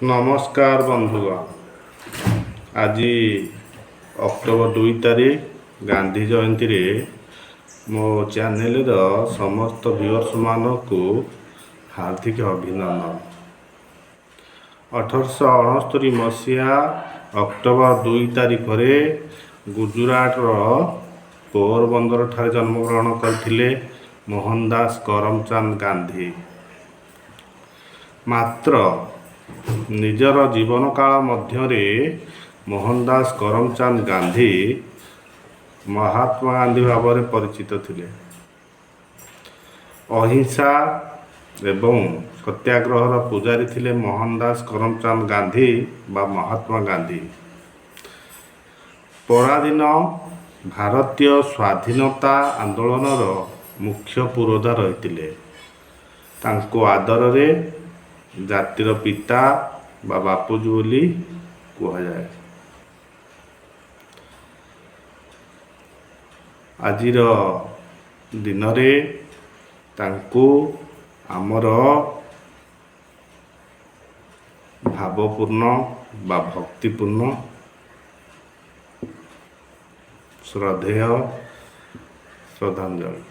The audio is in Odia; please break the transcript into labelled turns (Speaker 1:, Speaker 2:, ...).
Speaker 1: ନମସ୍କାର ବନ୍ଧୁଗଣ, ଆଜି ଅକ୍ଟୋବର 2 ତାରିଖ ଗାନ୍ଧୀ ଜୟନ୍ତୀରେ ମୋ ଚ୍ୟାନେଲର ସମସ୍ତ ଭିଉଅର୍ସମାନଙ୍କୁ ହାର୍ଦ୍ଦିକ ଅଭିନନ୍ଦନ। 1869 ମସିହା ଅକ୍ଟୋବର 2 ତାରିଖରେ ଗୁଜୁରାଟର ପୋରବନ୍ଦରଠାରେ ଜନ୍ମଗ୍ରହଣ କରିଥିଲେ ମୋହନଦାସ କରମଚାନ୍ଦ ଗାନ୍ଧୀ। ମାତ୍ର ନିଜର ଜୀବନକାଳ ମଧ୍ୟରେ ମୋହନଦାସ କରମଚାନ୍ଦ ଗାନ୍ଧୀ ମହାତ୍ମା ଗାନ୍ଧୀ ଭାବରେ ପରିଚିତ ଥିଲେ। ଅହିଂସା ଏବଂ ସତ୍ୟାଗ୍ରହର ପୂଜାରୀ ଥିଲେ ମୋହନଦାସ କରମଚାନ୍ଦ ଗାନ୍ଧୀ ବା ମହାତ୍ମା ଗାନ୍ଧୀ। ପରାଧୀନ ଭାରତୀୟ ସ୍ୱାଧୀନତା ଆନ୍ଦୋଳନର ମୁଖ୍ୟ ପୁରୋଧା ରହିଥିଲେ। ତାଙ୍କୁ ଆଦରରେ ଜାତିର ପିତା ବା ବାପୁଜୀ ବୋଲି କୁହାଯାଏ। ଆଜିର ଦିନରେ ତାଙ୍କୁ ଆମର ଭାବପୂର୍ଣ୍ଣ ବା ଭକ୍ତିପୂର୍ଣ୍ଣ ଶ୍ରଦ୍ଧେୟ ଶ୍ରଦ୍ଧାଞ୍ଜଳି।